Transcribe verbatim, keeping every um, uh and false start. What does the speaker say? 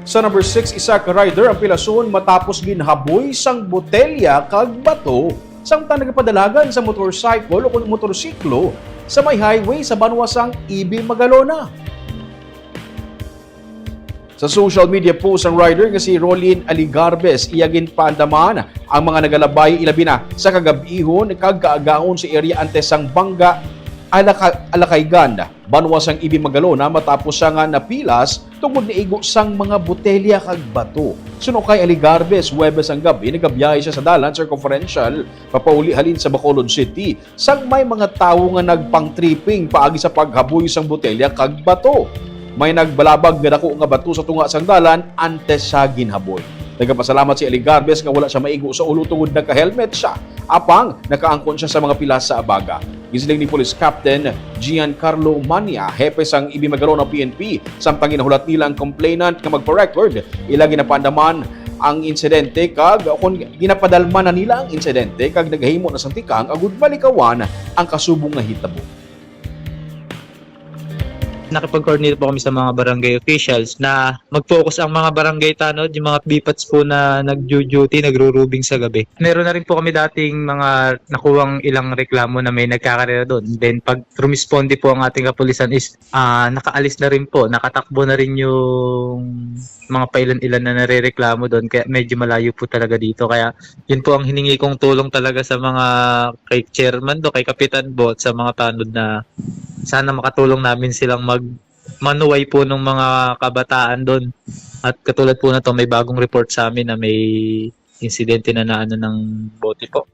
Sa number six, isa ka rider ang pilason matapos ginhaboy sang botelya kag bato samtang nagapadalagan sa motorcycle o kon motorsiklo sa may highway sa banwa sang Ibi, Magalona. Sa social media post ang rider nga si Rolin Aligarbes, iya ginpaandaman ang mga nagalabay, ilabi na sa kagab-ihon kag kaagahon sa area antes sang Banga, Alaka-, Alakaygan, banwa sang Ibi, Magalona, matapos siya nga napilas tungod niigo sang mga botelya kag bato. Suno kay Aligarbes, Huwebes ang gabi nagabiyahe siya sa dalan circumferential papauli halin sa Bacolod City, sang may mga tawo nga nagpang-tripping paagi sa paghaboy sang botelya kag bato. May nagbalabag nga dako nga bato sa tunga sang dalan antes siya ginhaboy. Nagapasalamat si Aligarbes nga wala siya maigo sa ulo tungod naka-helmet siya. Apang nakaangkon siya sa mga pilas sa abaga. Ginsiling ni Police Captain Giancarlo Mania, hepe sang Ibi, Magalona P N P, samtang ginahulat nila ang complainant nga magpa-record. Ila ginapandaman ang insidente kag kon ginapadalman na nila ang insidente kag nagahimo na sang tikang agud malikawan ang kasubong nga hitabo. Nakipag-coordinate po kami sa mga barangay officials na mag-focus ang mga barangay tanod, yung mga bipats po na nagjo-duty, nagro-robing sa gabi. Meron na rin po kami dating mga nakuwang ilang reklamo na may nagkakarera doon. Then pag rumisponde po ang ating kapulisan is ah, nakaalis na rin po, nakatakbo na rin yung mga pailan-ilan na narereklamo doon, kaya medyo malayo po talaga dito. Kaya yun po ang hiningi kong tulong talaga sa mga, kay chairman do, kay Kapitan Bot, sa mga tanod na sana makatulong namin silang mag manuway po ng mga kabataan doon. At katulad po na to, may bagong report sa amin na may insidente na naano ng bote po.